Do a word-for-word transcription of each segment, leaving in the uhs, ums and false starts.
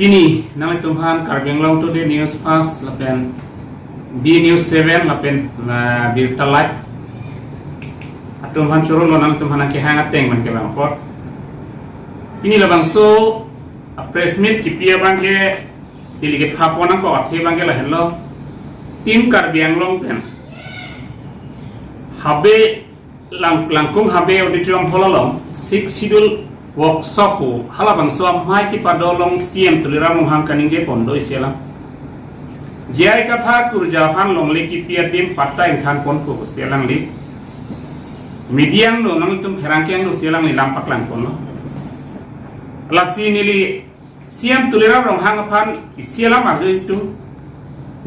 Pini nanglitum aphan Karbi Anglong Today News Fast lapen B News seven lapen, ah, Birta Live atum aphan choro lo, nanglitum aphan kehang ateng abang ke bang apot. Pini labangso a press meet kipi abang ke, pini kepha pon ako athe abang ke lahenlo. Team Karbi Anglong pen Habe Lang, Langkung Habe Auditorium Hall along Sixth Schedule workshop pu halabangso amei kepado along C M Tuliram Ronghang kaningje pon do isi alam. J I Kathar kurja aphan longle kipi adim patta ingthan ponpo isi alangli. Media angno, nanglitum pherangke angno isi alangli lam paklang ponlo. Lasi neli C M Tuliram Ronghang aphan isi alam arju ingtung.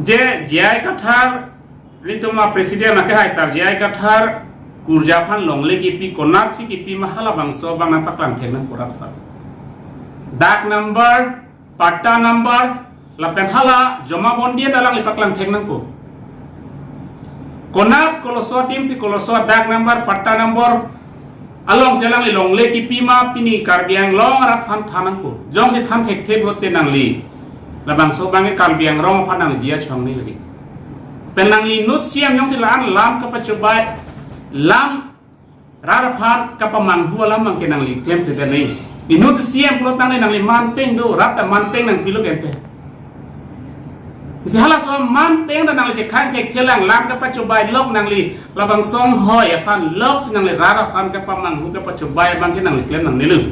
Je J I Kathar, nelitum a president akehai sar J I Kathar kurja aphan longle kipi konatsi kipi ma halabangso abang nangpaklang thek nangpo rat aphan. Dag number, patta number, lapen hala jomabandi alangli paklang thek nangpo. Konat koloso adim si koloso dag number, patta number alongsi alangli longle kipi ma pini Karbi Anglong arat aphan than nangpo. Jongsi than thekthe pulote nangli labangso abang ke Karbi Anglong aphan nangli diya chongnei lagi. Pen nangli inut C M jongsi la-an lam kapachobei, lam rat aphan kapamanghu alam abang ke nangli klemkledet nangji. Inut C M pulo tangte nangli manpeng do, rat ta manpeng nangpilo kente. Isi halaso manpeng ta nangli chekhang kekthelang, lam kapachobei lok nangli, labangso anghoi aphan loksi nangli rat aphan kapamanghu kapachobei abang ke nangli klem nangnelo.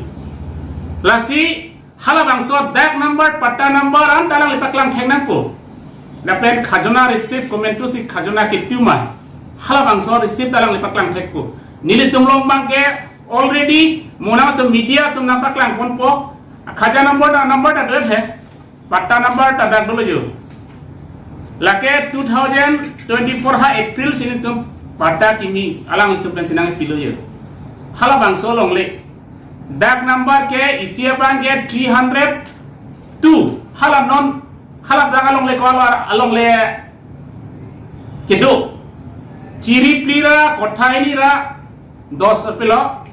Lasi halabangso dag number, patta number anta alangli paklang thek nangpo. Lapen khajona receipt komantu si khajona kitu ma, halabangso receipt alangli paklang thekpo. Nelitum along abang ke already mo nangtum media atum nangpaklang ponpo. Khaja number ta, number ta dot he. Patta number ta dak dolo jo. Lake two thousand twenty-four ha April si nelitum patta kimi alangtum pensi nangpilo jo. Halabangso longle. Dag number ke isi abang ke three hundred two. Hala non, hala dak alongle ko alo, alongle kedo. Chiri phli ra, kotha hini ra, dos pilo,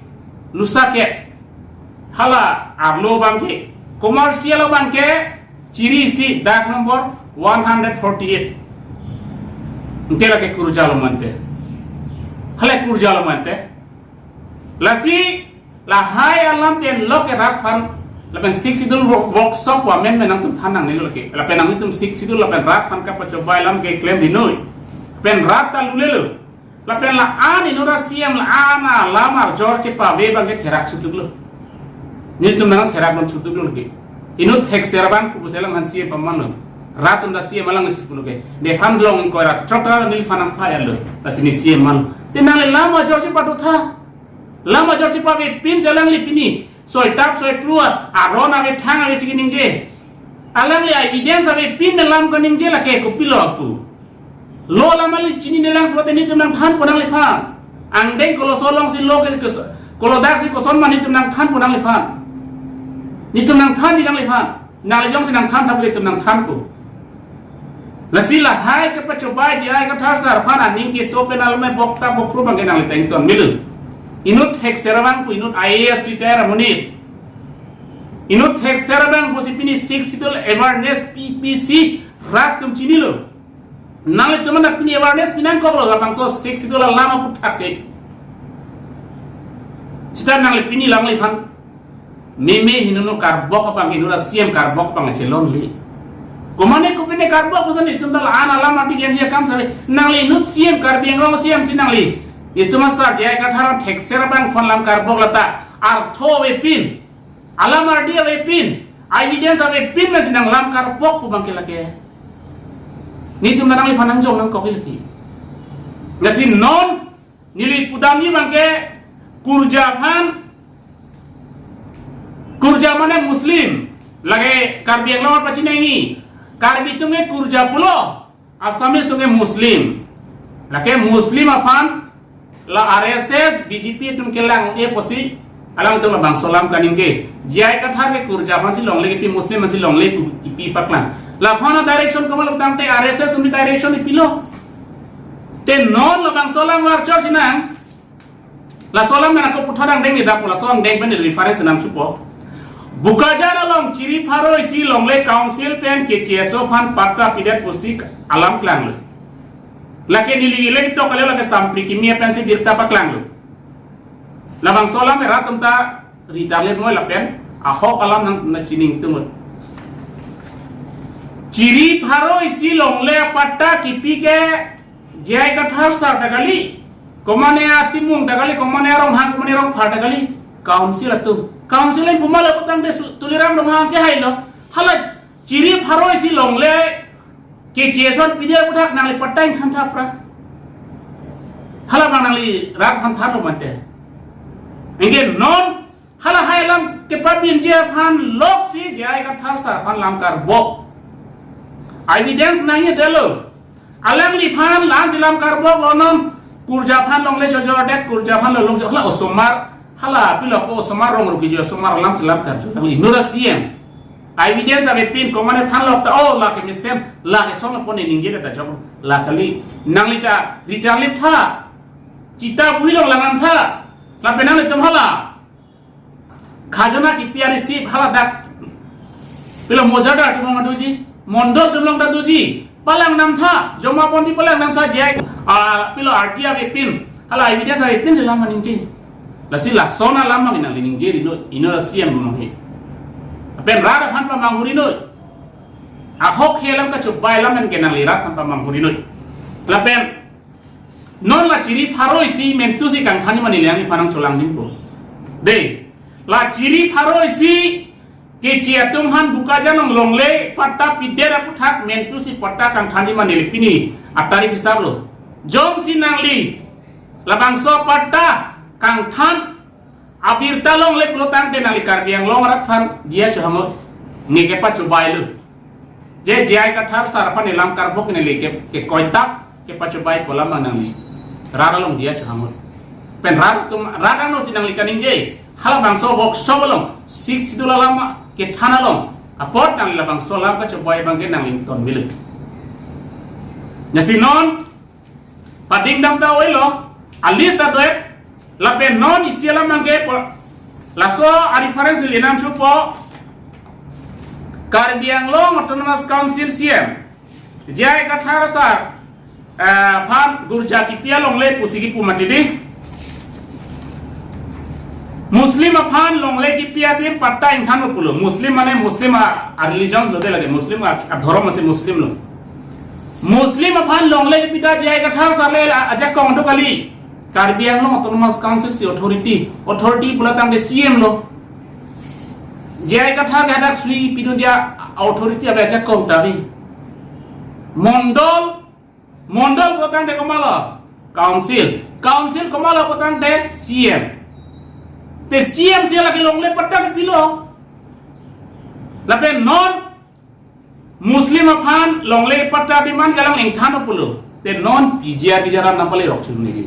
Lusake. Hala arlo abang ke, commercial abang ke, chiri isi, dag number one hundred forty-eight. Ante lake kurja lo mante. Hala kurja lo mante. Lasi lahai alam pen lok ke rat aphan, lapen Sixth Schedule work-, workshop pu amendment nangtum than nangnelo lake. Lapen nangtum Sixth Schedule lapen rat aphan kapachobei alam ke klem rinoi. Pen rat ta lulelo. Lapen la-an inut a C M la-an alam arjor chepave abang ke therak chuduklo. Nelitum nangtherak non chuduklo lake. Inut thekser abang pu pusi alang aphan C M pamanlo. Rat atum ta C M alangsi pulo ke. Nephan long ingkoi rat chot ra neliphan nangpha-etlo. Lasi ne C M man. Te nangli lam ajor chepadotha. Lam ajor chepavepin si alangli pini soi tap soi pru aron avethang avesi keningje. Alangli evidence avepin lam kaningje lake kopilo apu. Lo alam alangli chininelang pulote nelitum nangthanpo nangliphan. Angdeng koloso alongsi lo ke kes-, kolodaksi koson ma nelitum nangthanpo nangliphan. Nelitum nangthanji nangliphan. Nangli jongsi nangthan thap nelitum nangthanpo. Lasi lahai kapachobei J I Kathar sar aphan aning keso pen alme bokta bokpru abang ke nangli ta ingtonmelo. Inut thekser abang pu inut I A S retire amonit. Inut thekser abang pusi pini Sixth Schedule awareness P P C rat atum chinilo. Nanglitum anta pini awareness pi nangkoklo labangso Sixth Schedule alam aputhak ke. Seta nangli pini nangliphan meme hinunu karbok abang, hinunu C M karbok abang chelongle. Komane kopine karbok puson itum ta la-an alam ardi kenji akam save. Nangli inut C M Karbi Anglong C M si nangli. Itum asar J I Kathar thekser abang aphan lam karbok lata artho avepin, alam ardi avepin, evidence avepin masi nanglam karbok pu abang ke lake. Nelitum nangliphan nangjong nangkok ilaki. Lasi non neli pudamji abang ke kurja aphan, kurja mane Muslim. Lake Karbi Anglong apachinangji. Karbi atum ke kurja pulo, Assamese atum ke Muslim. Lake Muslim aphan la R S S, B J P atum kelang-e pusi alangtum labangso alam kaningje. J I Kathar ke kurja aphansi longle kipi, Muslim aphansi longle pu kipi paklang. Laphan direction komat lo tangte R S S atum direction ipilo. Te non labangso alam arjor sinang. Laso alam nang ako puthot angdeng ni dapo, laso angdeng pen reference nang chupo. Bokajan along chiri pharo isi longle council pen K T S O aphan patta pidet pusi alam klanglo. Lake neli ileng tok kali, lake Sampri Kimi pensi birta paklanglo. Labangso alam rat atum ta rita le moi lapen ahok alam nang na chining tumut. Chiri pharo isi longle patta kipi ke J I Kathar sir ta kali, komane atimung ta kali, komane aronghang, komane arongphar ta kali, council atum. Council in puma la putang te su-, Tuliram Ronghang ke hailo. Hala chiri pharo isi longle K T S O aphan pide aputhak nangli patta ingthan thapra. Hala bang nangli rat aphan tharlo mante. Anke non hala hai alam kepabinji aphan loksi J I Kathar sir aphan lam karbok. Evidence nangji detlo. Alangliphan lam si lam karboklo non. Kurja aphan longle chojor det, kurja aphan lo long hala osomar, hala pilo po osomar rong ruki jo osomar lam si lam karjo. Nangli inut a-C M. Evidence avepin, komane thanlok ta, oh, lake mesen, lake song pon ningje ta jok, la kali. Nangli ta rita le tha. Chita bui long lang an tha. Lapen nanglitum hala khajana kipi a-receipt hala dak pilo mojadar atum along ta doji, mondol atum along ta doji, palang nangtha, joma ponti palang nangtha, J I, ah, pilo R T avepin, hala evidence avepin si lam ningje. Lasi lason alam bang nangli ningje rinoi, inut a-C M bang he. Lapen rat aphan pamanghu rinoi. Ahok he alam kachobai alam ke nangli rat aphan pamanghu rinoi. Lapen non la chiri pharo isi mentu si kangthanji ma neli nangli aphan nangcholang dingpo. Dei, la chiri pharo isi K T S O atum aphan Bokajan along longle patta pidet aputhak mentu si patta kangthanji ma neli pini atarik hisap lo. Jongsi nangli labangso patta kangthan abirta longle pulo tangte nangli Karbi Anglong arat aphan diya chohanglo, ne kepachobailo. Je J I Kathar sir aphan ne lam karbok neli ke, kekoitap kepachobai pu alam bang nangli rat along diya chohanglo. Pen rat atum, rat ano si nangli kaningje, halabangso workshop along, Sixth Schedule alam kethan along apot nangli labangso alam kachobai bang ke nangli ton bilik. Lasi non pading dam ta oilo, a-list ta do-et, lapen non isi alam bang ke po, laso a-reference neli nang chupo, Karbi Anglong Autonomous Council C M, J I Kathar sir, eh, aphan kurja kipi alongle pusi kipu mati dei. Muslim aphan longle kipi adim patta ingthan pulo. Muslim mane Muslim a, a-religion lo dei lake. Muslim a, adhorom masi Muslim lo. Muslim aphan longle kipi ta J I Kathar sir le a, ajakong do kali. Karbi Anglong Autonomous Council si authority. Authority pulo tangte C M lo. J I Kathar ke hadak sui pidun ja authority ave ajakong ta ave. Mondol, mondol pulo tangte komatlo? Council. Council komatlo pulo tangte C M. Te C M si lake longle patta kipilo. Lapen non Muslim aphan longle patta demand galang ingthan pulo. Te non P G R V G R alam nangpalerok chu neli.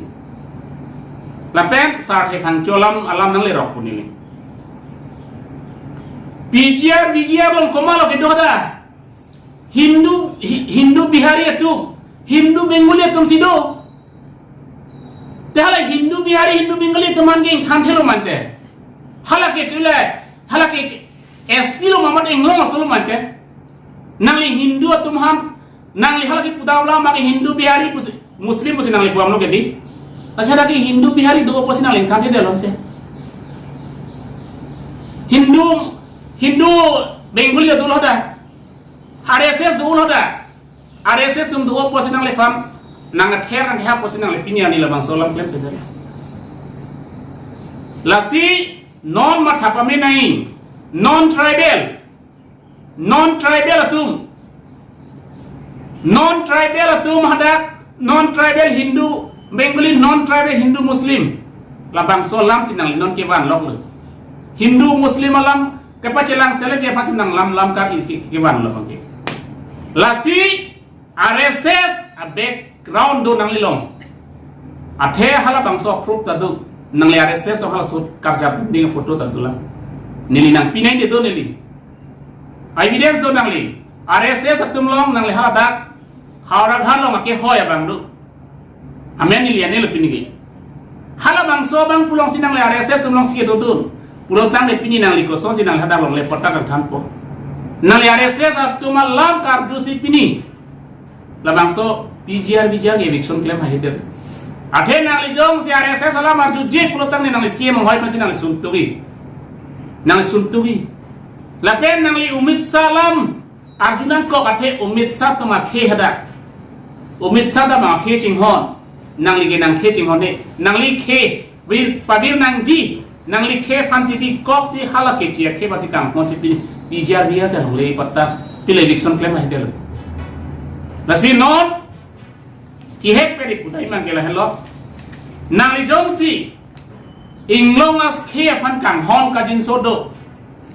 Lapen sarthe thang cholam alam nanglerok pu neli. P G R V G R along komatlo kedo hadak? Hindu, Hi-, Hindu Bihari atum, Hindu Bengali atum si do. Te hala Hindu Bihari, Hindu Bengali atum aphan ke ingthan thelo mante. Hala ke kile, hala ke S T lo mamat inglong asolo mante. Nangli Hindu atum aphan, nangli hala ke pudam lama ke Hindu Bihari pusi, Muslim pusi nangli puamlo ke dei. Achha, hadak ke Hindu Bihari do pusi nangli ingthan thedetlo mante. Hindu, Hindu Bengali do lo hadak. R S S do lo hadak. R S S atum do pusi nangliphan nangther nangther pusi nangli pini ani labangso alam klemkle. Lasi non matha pame nai, non tribal, non tribal atum, non tribal atum hadak, non tribal Hindu Bengali, non tribal Hindu Muslim. Labangso alam si nangli non kevanloklo. Hindu Muslim alam kepachelang sele je pasi nang lam lam kar ke, kevanlo bang ke. Lasi R S S a-background do nanglilong. Athe halabangso proof ta do. Nangli R S S along halaso karjap ding photo ta dolang. Neli nangpi nangji do neli. Evidence do nangli. R S S atum along nangli haladak Howraghat along akehoi abang do. Amen neli anelo pini ke. Halabangso abang pulongsi nangli R S S atum alongsi kedodun. Pulotangte pini nangli kosonsi nangli hadak longle patta kangthanpo. Nangli R S S atum alam karjusi pini labangso P G R V G R ke eviction klem hahedel. Athe nangli jongsi R S S alam arjuje pulotangte nangli C M anghoi pensi nangli sungtugi. Nangli sungtugi. Lapen nangli Amit Shah alam arju nangkok, athe Amit Shah atum akhei hadak. Amit Shah atum akhei chinghon. Nangli ke nangkhei chinghon he. Nangli khei vir pavir nangji. Nangli khei aphan chipikoksi hala kechi akhei aphansi kanghonsi pini P G R V G R ta longle patta, pile eviction klem hahedel. Lasi non kihek peri pudai mang ke lahelo. Nangli jongsi inglong akhei aphan kanghon kajinso do,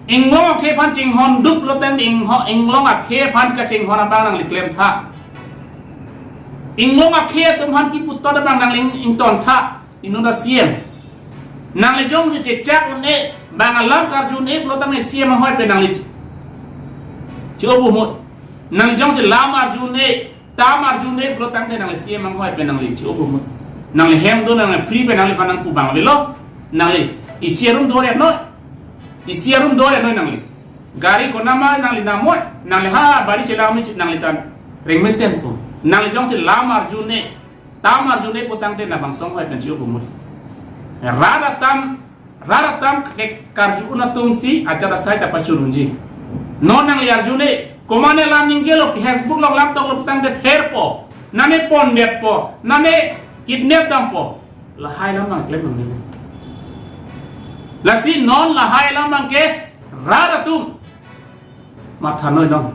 inglong akhei aphan chinghon duk loten ingho-, inglong akhei aphan kachinghon abang nangli klemtha. Inglong akhei atum aphan kiputon abang nangli ing-, ingtontha. Inut a-C M. Nangli jongsi chechak un-e, bang alam karju un-e pulotangte C M anghoi pen nangli chi-, chi-o bumut. Nangli jongsi lam arju un-e, tam arju un-e pulotangte nangli C M anghoi pen nangli chi-o bumut. Nangli hem do, nangli free pen nangliphan nangpu bang avelo. Nangli isi arum do-re noi. Isi arum do-re noi nangli. Gari konama nangli namoi, nangli ha bari chelang mi chi nangli tan reng mesenpo. Nangli jongsi lam arju un-e, tam arju un-e pulotangte nabangso anghoi pen chi-o bumut. Rat atam, rat atam ke karju un atumsi ajat asai ta pachun unji. Non nangli arju un-e, komane lam ningjelo, Facebook along lam toklo pulotangte therpo, nane pondetpo, nane kidnap dampo. Lahai alam abang klem nangne. Lasi non lahai alam abang ke rat atum matha noi non.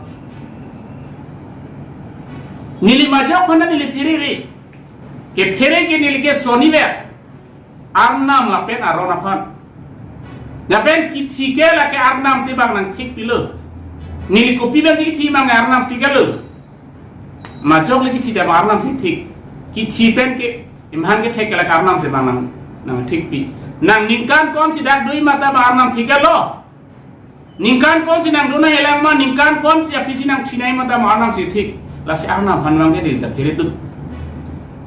Neli majok aphan neli pherere. Kephere ke neli ke soniver. Arnam lapen aron aphan. Lapen kithi ke lake arnamsi bang nangthik pilo. Neli kopi pensi kithi mang arnamsi kelo. Majok le kithi ta bang arnamsi thik. Kithi pen ke imhan kethek ke lake arnamsi bang nang, nangthik pi. Nang ningkan konsi dak dui mata bang arnam thik kelo. Ningkan konsi nangdun nanghelang ma, ningkan konsi aphisi nangthinai ma ta arnamsi thik. Lasi arnam aphan abang ke neli ta phere tu.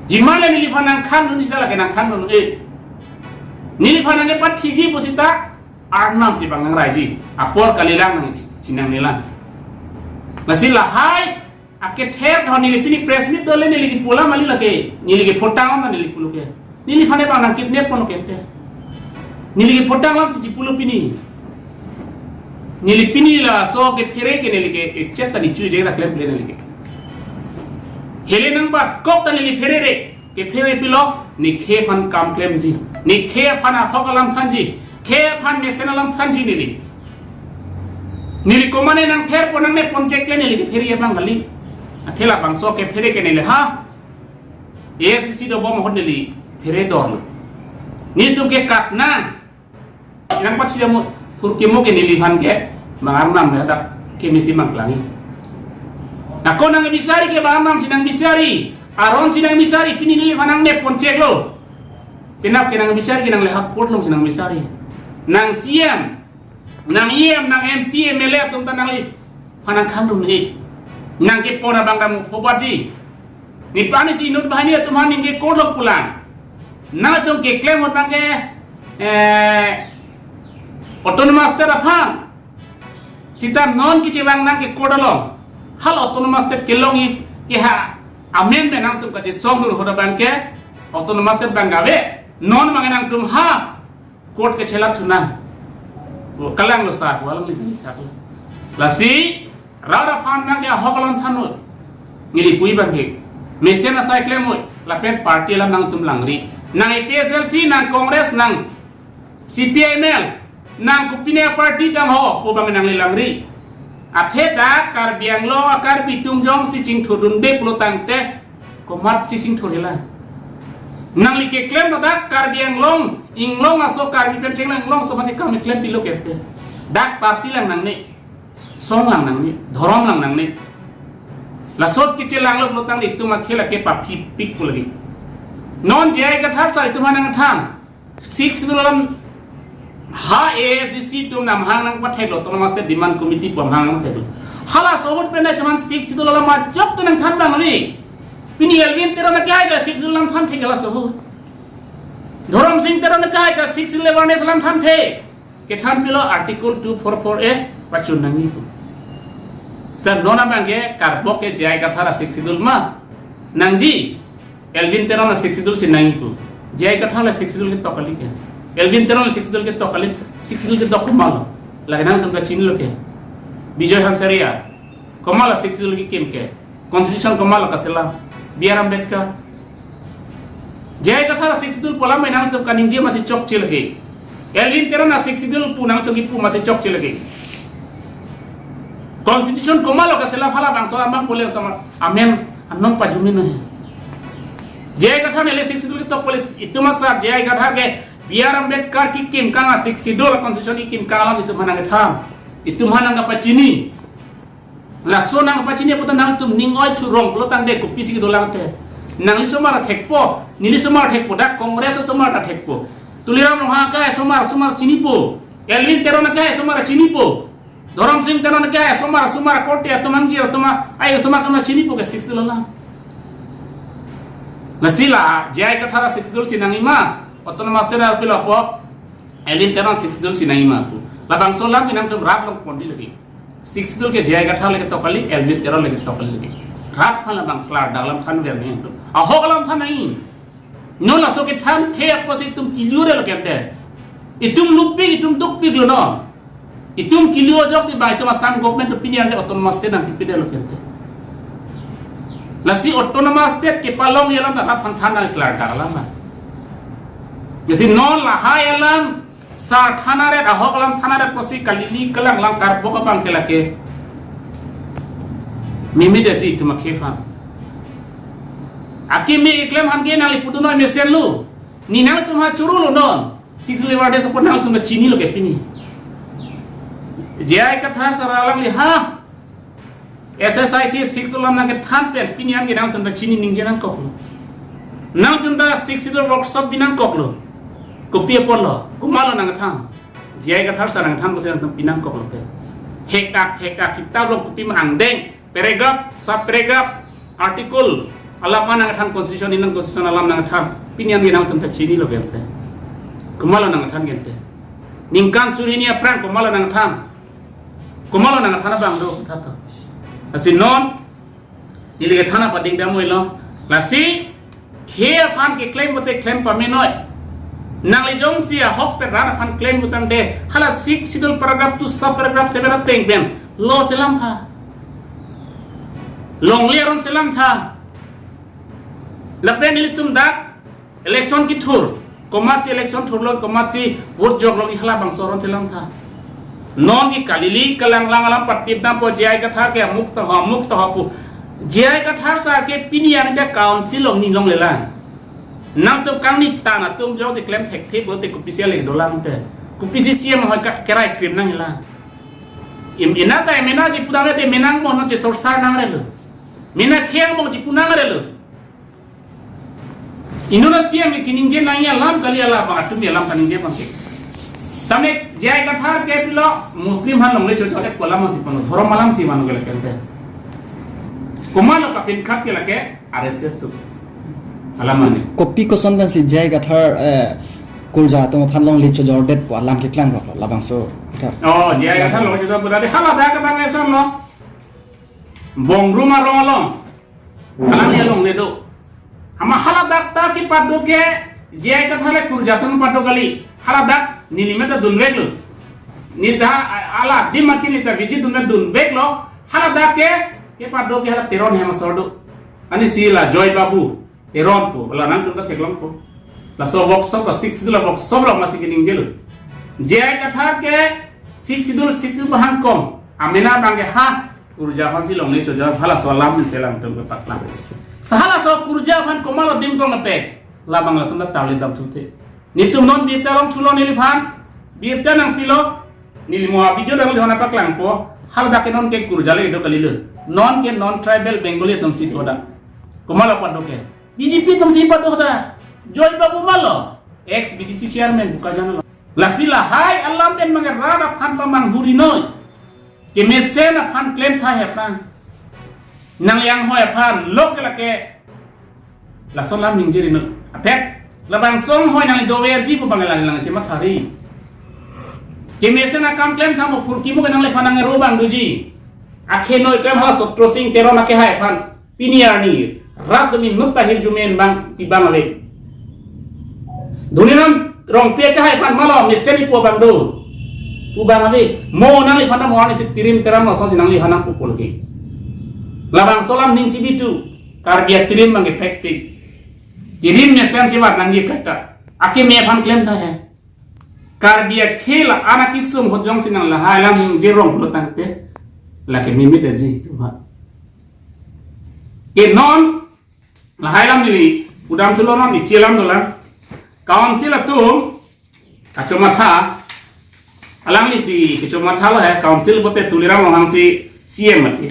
Jimane neliphan nangkhandun sita lake nangkhandun-e. Neliphan nangkepathiji pu sita arnamsi bang nangraiji. Apor kalilang nangchinang nelang. Lasi lahai akether thon neli pini press meet dole neli kipu alam kali lake. Neli kepotang alam neli pulo ke. Neliphan abang nangkidnap ponlo ke te. Neli kepotang alamsi chipulo pini. Neli pini laso kephere ke neli ke echet ta neli chui jeng ra klem pule neli ke. Hele nangbat kok ta neli pherere. Kephere pilo, ne khei aphan kam klemji. Ne khei aphan ahok alam thanji. Khei aphan mesen alam thanji neli. Neli komane nangtherpo nangne ponchek le neli kephere abang kali. Athe labangso kephere ke neli ha A S D C dobom ahut neli phere dorlo. Netum ke katna nangpachidam ahut hur kemo ke neliphan ke bang arnam hadak kemesi mangklangji. Ako nangbisari ke bang arnamsi nangbisari, aronsi nangbisari, pini neliphan nangne poncheklo. Penap ke nangbisari ke nangle ha court alongsi nangbisari. Nang C M, nang E M, nang M P, M L A atum ta nangliphan nangkhandun-e. Nangkepon abang kamu phobatji. Nephanisi inut banghini atum aphan ningke court along pulang. Nangtum keklem ahut abang ke, eh, autonomous state aphan. Sita non kachevang nang ke court along. Hala autonomous state kelongji ke ha amen pen nangtum kachesongdun ahut abang ke autonomous state abang gave. Non abang nangtum ha court ke chelat thunan. Kalanglo sar, walang ni sar. Lasi rat aphan nangke ahok alam thannon. Neli pu abang ke mesen asai klemnon, lapen party alam nangtum langri. Nang A P H L C, nang Congress, nang C P I M L, nang kopine party dang ho pu abang nangli langri. Athe dak Karbi Anglong a-Karbi atum jongsi chingthurdunde pulotangte komatsi chingthur hela. Nangli keklem dak Karbi Anglong, inglong aso Karbi pen cheng inglong aso masi kam klem pilo ke te. Dak party lang nangne, song lang nangne, dhorom lang nangne. Lasot kechelanglo pulotangte itum akhei lake paphipik pu lagi. Non J I Kathar sar itum aphan nangthan. Sixth Schedule alam ha A S D C atum namhang nangpatheklo, Autonomous State Demand Committee pu namhang nangpatheklo. Halaso ahut pen itum aphan Sixth Schedule alam ajok ta nangthan abang ave. Pini Elwin Teron akehai ta Sixth Schedule alam thanthe ke laso ahut. Dhorom Sing Teron akehai ta Sixth Schedule awareness alam thanthe. Kethan pilo Article two four four A pachun nangji pu. Seta non abang ke karbok ke J I Kathar a-Sixth Schedule ma nangji, Elwin Teron a-Sixth Schedule si nangji pu. J I Kathar la Sixth Schedule ketok kali ke. Elwin Teron la Sixth Schedule ketok kali, Sixth Schedule ketok komatlo? Lake nangtum kachinilo ke. Bijoy Hansaria, komatlo Sixth Schedule kekim ke? Constitution komatlo kaselam? B R Ambedkar. J I Kathar a-Sixth Schedule pu alam nangtum kaningje masi chokche lake. Elwin Teron a-Sixth Schedule pu nangtum kipu masi chokche lake. Constitution komatlo kaselam, halabangso alam abang pule tama amen anong pajumin he. J I Kathar neli Sixth Schedule ketok pule, itum asar J I Kathar ke B R Ambedkar kekim kang a-Sixth Schedule, constitution kekim kang alam itum aphan nangkethan, itum aphan nangkapachini. Laso nangpachini apot nangtum ning oi churong pulo tangte kopisi kedolang te. Nangli osomar thekpo, neli osomar thekpo, dak Congress osomar ta thekpo. Tuliram Ronghang ke osomar, osomar chinipo. Elwin Teron ke osomar chinipo. Dhorom Sing Teron ke osomar, osomar korte atum, angjir atum, ai osomar atum chinipo ke Sixth Schedule alam. Lasi la J I Kathar a-Sixth Schedule si nangji ma, Autonomous State arpilo pu, Elwin Teron Sixth Schedule si nangji ma pu. Labangso alam nangtum rat long ponji lake. Sixth Schedule ke J I Kathar le ketok kali, Elwin Teron le ketok kali lake. Rat aphan labang klardak alam than ver nangji pu. Ahok alam than nangji. Non laso kethan the apotsi itum kiliore lo kente. Itum lupik, itum dukpik lo non. Itum kili ajoksi ba itum Assam government to pini ante Autonomous State nangkepide lo kente. Lasi Autonomous State kepalongji alam ta rat aphan than nang klardak alam ma. Lasi non lahai alam sar than aret, ahok alam than aret apotsi kalili kalang lang karbok abang ke lake mimi daji itum akhei aphan. Akimi keklem aphan ke nangli pudun noi mesenlo. Ne nangtum ha churu lo non. Sixth Schedule verde support nangtum chinilo ke pini. J I Kathar sar alangli ha S S I C Sixth Schedule alam nangkethan pen pini an ke nangtum ta chini ningje nangkoklo. Nangtum ta Sixth Schedule workshop bi nangkoklo. Kopi apotlo, komatlo nangkethan? J I Kathar sar nangkethan pusi nangtum pi nangkoklo ke. Hekak hekak kitab lo kopi ma angdeng, paragraph, sub paragraph, article alam nangkethan, constitution, Indian constitution alam nangkethan. Pini an ke nangtum ta chinilo kente. Komatlo nangkethan kente? Ningkan suri hini aphrang komatlo nangkethan? Komatlo nangkethan abang do kutha to. Lasi non neli kethan apading dam oilo. Lasi khei aphan keklem pote klem pame noi. Nangli jongsi ahok pen rat aphan klem pu tangte, hala Sixth Schedule paragraph two sub paragraph seven ateng pen law selam tha. Longle aron selam tha. Lapen ilitum dak election kethur, komatsi election thurlo, komatsi vote joklo, halabangso aron selam tha. Non ke kalili kalang lang alam patip dampo, J I Kathar ke amuk ta ho, amuk ta ho pu. J I Kathar sar ke pini an ke council along ne longlelang. Nangtum kangni tan atum jongsi klem thekthe pulote kopisi le dolang te. Kopisi C M hoi ka kerai krim nangjilang. Im ina ta mena ji pudam te menang mo non che sorsar nangrelo. Mena kheng mo ji pu nangrelo. Inut a-C M ke kiningje nangji alam kali, halabang atum alam kaningje abang ke. Tame J I Kathar ke pilo Muslim aphan longle chojordet pu alam si pano, dhorom alam si mano ke lake ante. Komatlo kapinkhat ke lake R S S atum. Alam mane. Kopi koson pensi J I Kathar, eh, kurja atum aphan longle chojordet pu alam keklang rok labangso Kathar? Oh, J I Kathar longle chojor pu tadi haladak abang eson lo. Bongruma rong along. Alangli alongle do. Amat haladak ta kepado ke J I Kathar le kurja atum pado kali. Haladak neli mena dunveklo. Ne ta a-, ala adim akin ne ta visit dunvek dunveklo. Haladak ke kepado ke hala Teron hem asor do. Ani si la Joy Babu Teron pu. La nangtum ta theklongpo. Laso workshop, la Sixth Schedule workshop lo masi kiningjelo. J I Kathar ke Sixth Schedule, Sixth Schedule bahang kom. Amena abang ke ha kurja aphansi longle chojor, halaso alam pen selam atum kepaklang. Sa halaso kurja aphan komatlo adim kong ape, labang latum ta tali dam thuthe. Netum non birta long thulo neliphan, birta nangpilo, neli mo a-video dang lihona paklangpo, haladak ke non ke kurja le do kalilo. Non ke non tribal Bengali atum si do dak. Komatlo pado ke? B J P atum si pado dak. Joy Babu malo, ex B D C chairman Bokajan lo. Lasi lahai alam pen mangara aphan pamanghuri noi. Kemesen aphan klem tha hepang. Nangli anghoi aphan lok ke lake. Lason lam ningje ri noi. Apet labangso anghoi nangli doverji pu bang lang lang chemathari. Kemesen akam klem tha mo, phurkimo ke nangliphan nangro abang doji. Akhe noi klem hala Sotro Sing Teron akehai aphan pini arni rat dumi nutta hirjumen bang pibang ave. Dhoniram Rongpi akehai aphan malo mesen ipu abang do. Pu abang ave. Mo nangliphan ta mo arnisi Tirim Teron lo asonsi nangliphan nangpu pulke. Labangso alam ning chibitu. Karbi atirim abang ke pekpik. Tirim mesen si vat nangji kata. Akeme aphan klem tha he. Karbi akhei la-an akesung ahut jongsi nang lahai alam ningje rong pulo tangte, lake mimit aji atum ha. Ke non lahai alam neli pudam thulo non isi alam dolang. Council atum kachomatha, alanglisi kachomatha lo he, council pote Tuliram Ronghang si C M mati.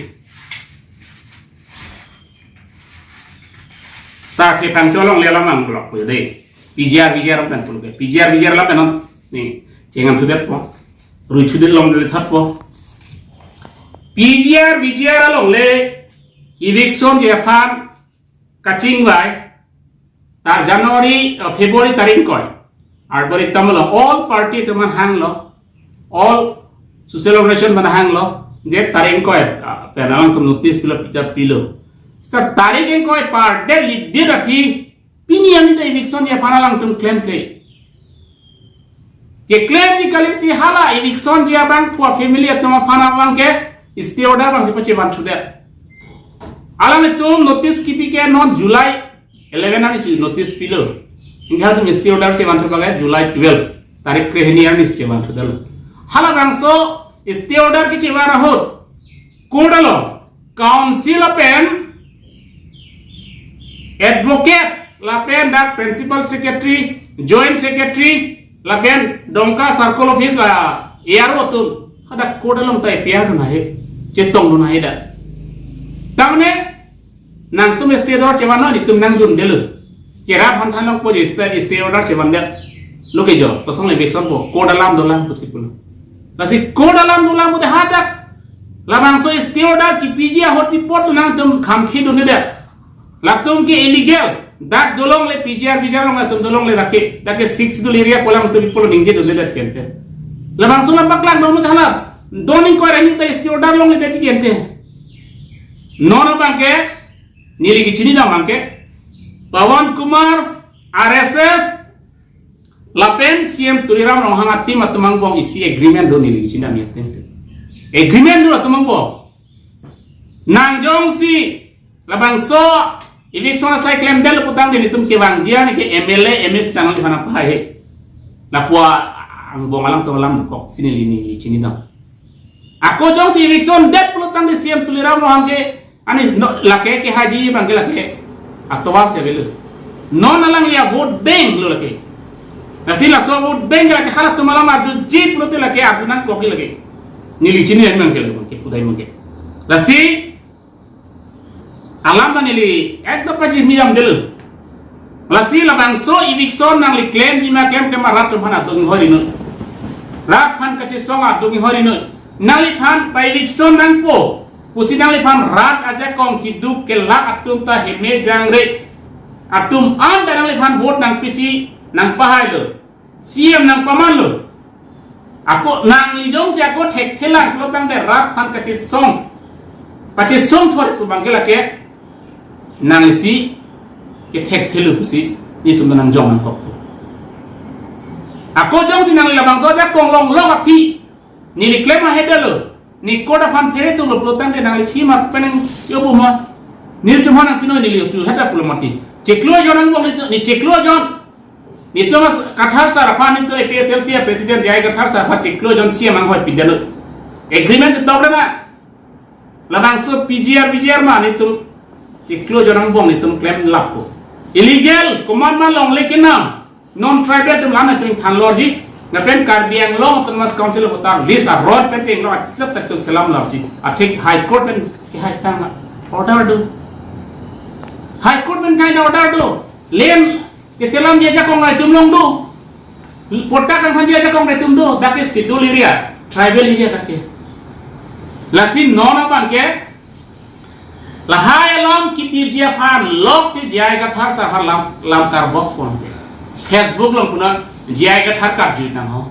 Sa ke pangcholong le alam ang block ko de. P G R, V G R pen pulo ke. P G R, V G R lapen non. Ni, chengam sudet po. Rui sudet long de thot po. P G R, V G R along le eviction je aphan kachingvai. Ta January, uh, February tarik ingkoi. Arbori tamlo all party atum aphan hanglo. All social organization aphan hanglo. Je tarik ingkoi, uh, pen alangtum notice pilo, pita pilo. Seta tarik ingkoi par de lidit aphi pini arni ta eviction je aphan alangtum klemkle. Keklem ni kali si hala eviction je abang pu family atum aphan abang ke stay order abang si pachevan thudet. Alanglitum notice kipi ke non July eleven arnisi notice pilo. Ingkha atum stay order chevan thu abang ke July twelve tarik krehini arnisi chevan thudetlo. Halabangso stay order kechevan ahut court along council lapen advocate lapen dak principal secretary, joint secretary lapen Dongka circle office la A R O atum hadak court along ta appear dun ahe, chetongdun ahe dak. Tamne nangtum stay order chevan non, itum nangdundelo. Kerap aphan thanlongpo je stay, stay order chevandet. Lo ke jo, kosong eviction po, court alam dolang pusi pulo. Lasi court alam dolang pute hadak labangso stay order kipiji ahut pi apot nangtum khamkhidundet. Latum ke illegal. Dak dolongle P G R, V G R along latum dolongle dak ke, dak ke Sixth Schedule area pu alangtum pi apot ningjedundet kente. Labangso lam paklang dong thala. Don ingkoi ra ta stay order longledet kente. Non abang ke neli kechinidam abang ke Pawan Kumar, R S S, lapen C M Tuliram Ronghang a-team atum angbong isi agreement do neli kechinidam ya teng teng. Agreement do atum angbong. Nang jongsi labangso eviction asai klemdetlo putangte nelitum kevangji arni ke M L A, M A C tang alangli aphan pahai he. Lapu angbong alangtum alam kok si neli, neli chinidam. Ako jongsi eviction det pulo tangte C M Tuliram Ronghang ke ani no, lake kehaiji abang ke lake atovar si avelo. Non alangli a-vote bank lo lake. Lasi laso vote bank lake halatum alam arjuji pulote lake arju nangkok lake. Neli chini abang ke lake pudai abang ke. Lasi alam ta neli ekdom pachini damdetlo. Lasi labangso eviction nangli klemji ma klemkle ma rat atum aphan aduk inghoi rinoi. Rat aphan kachesong aduk inghoi rinoi. Nangliphan pa eviction nangpo pusi nangliphan rat ajakong keduk kelak atum ta heme jangre atum an ta nangliphan vote nangpisi nangpahailo. C M nangpamanlo. Ako nangli jongsi ako thekthelang pulo tangte rat aphan kachesong, pachesong thor pu abang ke lake nangli si kethekthelo pusi nelitum nangjong nangkok. Ako jongsi nangli labangso ajakong longlok aphi neli klem ahedetlo. Ne court aphan pheretumlo pulo tangte nangli si ma penang yobu ma. Nelitum aphan nangpinoi neli utu heta pulo mati. Chiklo jon angbong nelitum, ne chiklo jon. Nelitum Kathar sir aphan, nelitum A P H L C a-president J I Kathar sir aphan chiklo jon C M anghoi pidetlo. Agreement tok na. Labangso P G R, V G R ma nelitum chiklo jon angbong nelitum klem lappo. Illegal, komat ma longle kenam. Non-tribal atum lam atum thanlorji. Lapen Karbi Anglong Autonomous Council of Voter list a-road pen chenglo achet tak tu selam larji. Athik High Court pen kehai tang order do. High Court pen kehai order do. Len keselamji ajakong atum long do. Patta kangthanji ajakong atum do. Dak ke schedule area, tribal area dak ke. Lasi non abang ke lahai alam kitirji aphan lok si J I Kathar sir aphan lam, lam karbok pon ke. Facebook along puna J I Kathar karju tang ho.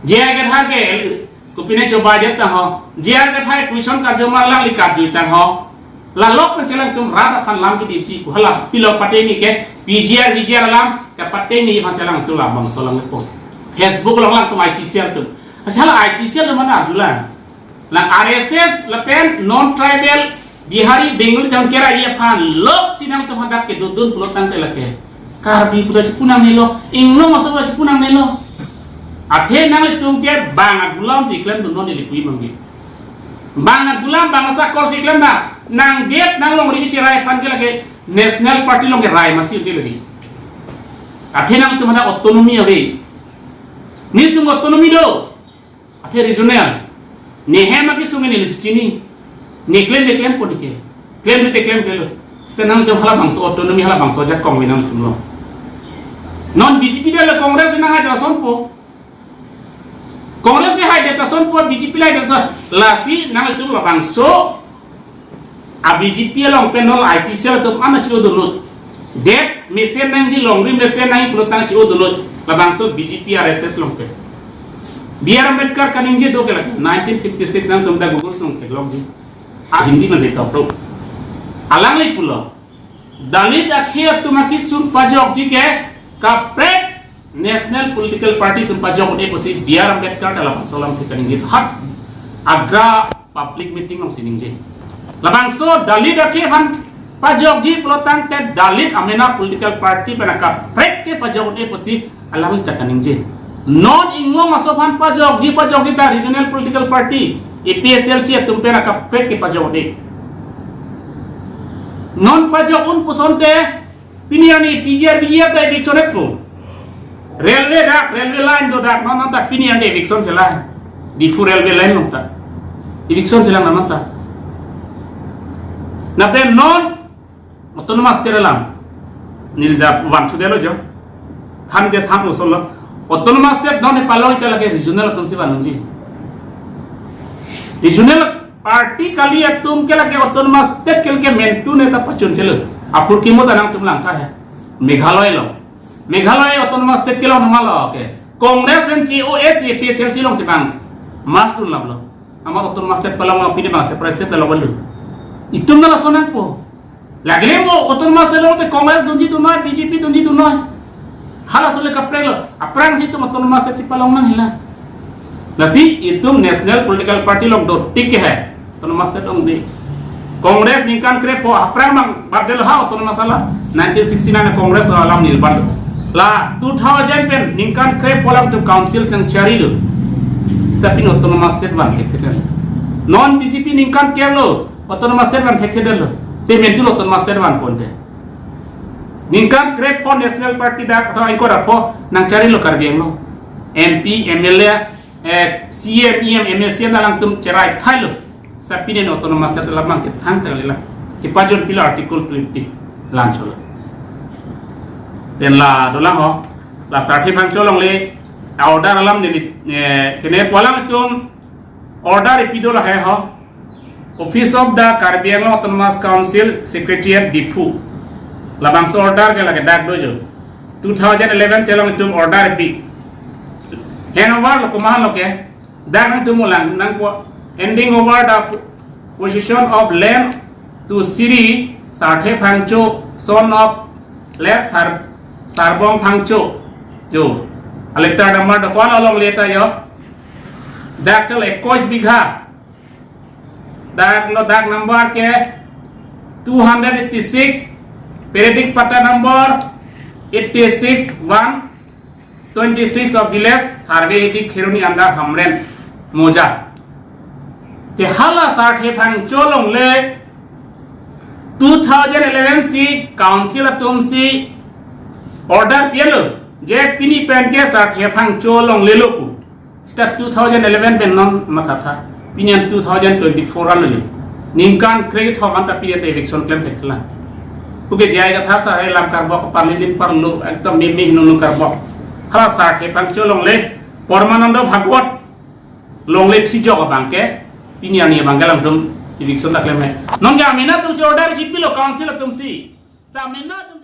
J I Kathar ke kopine choba jat tang ho. J I Kathar question karjomar, alangli karjui tang ho. La lok pen si alangtum rat aphan lam kedipji pu. Hala pilo pateni ke P G R, V G R alam ke pateni aphan si alangtum labangso alam kepo. Facebook along alangtum I T cell atum. Asal I T cell atum mana arjulang. La R S S lapen non-tribal Bihari, Bengali tang kera ye aphan lok si nangtum hadak kedodun pulo tangte lake Karbi puta chipu nangnelo, inglong aso puta chipu nangnelo. Athe nanglitum ke bang agulam si klemdun non ili pui manggi. Bang agulam, bang asakor si klem dak. Nangdet nanglongri cherai aphan ke lake National Party along ke rai masi unde lagi. Athe nangtum hadak autonomy ave. Netum autonomy do. Athe regional. Ne hem akesung ne list chini. Ne klem, ne klempo ne ke. Klem ne te klemklelo. Sita nangtum halabangso autonomy, halabangso ajakong ave nangtumlo. Non B J P dei la Congress nanghai ta sonpo. Congress le hai ta sonpo, B J P le hai ta son. Lasi nangtum labangso a B J P along pen non I T cell atum ana chi-o dunnon. Det mesen nangji, longri mesen nangji pulo tang chi-o dunnon. Labangso B J P R S S along pen. B R Ambedkar kaningje do ke lake nineteen fifty-six, nangtum ta Google along theklongji. A Hindi ma je top pro. Alangli pulo. Dalit akhei atum akesung pajokji ke kaprek national political party atum pajok un-e pusi B R Ambedkar ta labangso alamthe kaningje hat Agra public meeting along si ningje. Labangso Dalit akhei aphan pajokji pulo tangte Dalit amena political party pen akaprek ke pajok un-e pusi alangli ta kaningje. Non inglong aso aphan pajokji, pajokji ta regional political party, A P H L C atum pen akaprek ke pajok un-e. Non pajok un pusonte pini arni P G R, V G R ta eviction-etpo. Railway dak, railway line do dak, non anta pini arni eviction si lang. Diphu railway line along ta eviction si lang non anta. Lapen non autonomous state alam. Neli ta vangthu detlo jo. Than ke than usul lo. Autonomous state non ne palong ita lake regional atum si vanji. Regional party kali atum ke lake autonomous state ke lake mentu ne ta pachun chelo. Apor kimo ta nangtum langtha he. Meghalaya lo. Meghalaya autonomous state kelong nama lo ke. Congress pen chi-o A P H L C along si bang. Mas tun lap lo. Amat autonomous state palong lo, pini bang separate state lo balu. Itum na lason nangpo. Lagile mo autonomous state along te Congress dunji dunnoi, B J P dunji dunnoi. Halaso le kaprek lo. Aphrangsi itum autonomous state chipalong nang hila. Lasi itum national political party along dotik ke hai. Autonomous state along dei. Congress ningkan krepho aphrang bang bat detlo ha autonomous alam. Nineteen sixty-nine Congress alam nilban. La two thousand pen ningkan krepho alam itum council chang charilo. Sita pini autonomous state van thekthedetlo. Non B J P ningkan kep lo. Autonomous state van thekthedetlo. Te mentu lo autonomous state vanponte. Ningkan krepho national party dak atau ingkoi ra pho nangcharilo Karbi Anglong. M P, M L A, eh, C M, E M, M A, C M alangtum cherai thailo. Sita pini autonomous state alam ke thang tang lila. Kipajun pilo article twenty lan cholo. Pen la dolang ho. La Sarthe Phangcho along le order alam neli, eh, kene pu alangtum order ipi do lahai ho. Office of the Karbi Anglong Autonomous Council Secretariat Diphu. Labangso order ke lake dak do jo. Two thousand eleven si along itum order ipi. Hand over lo, komat lo ke. Dak nangtum lang nangpo, handing over the possession of land to Shri Sarthe Phangcho, son of late Sar-, Sarbong Phangcho. Jo. A letter number do ko-an along letter jo. Dak tel ekkois bigha. Dak lo, dak number ke two hundred eighty-six, periodic patta number eighty-six one, twenty-six of village, Tharve Hiti Kheroni under Hamren Moja. Te hala Sarthe Phangcho along le two thousand eleven si council atum si order pilo, je pini pen ke Sarthe Phangcho along lelo pu. Sita two thousand eleven pen non mathatha. Pini an two thousand twenty-four an le. Ningkan krethok anta pini te eviction klem thekla. Puke J I Kathar sir hai lam karbok, parli lim parlo, ekdom meme hinunu karbok. Hala Sarthe Phangcho along le, Parmanando Bhagwat along le thijok abang ke, pini arni abang ke alangtum eviction ta klem he. Non ke amena atum si order chipilo council atum si. Sa amena atum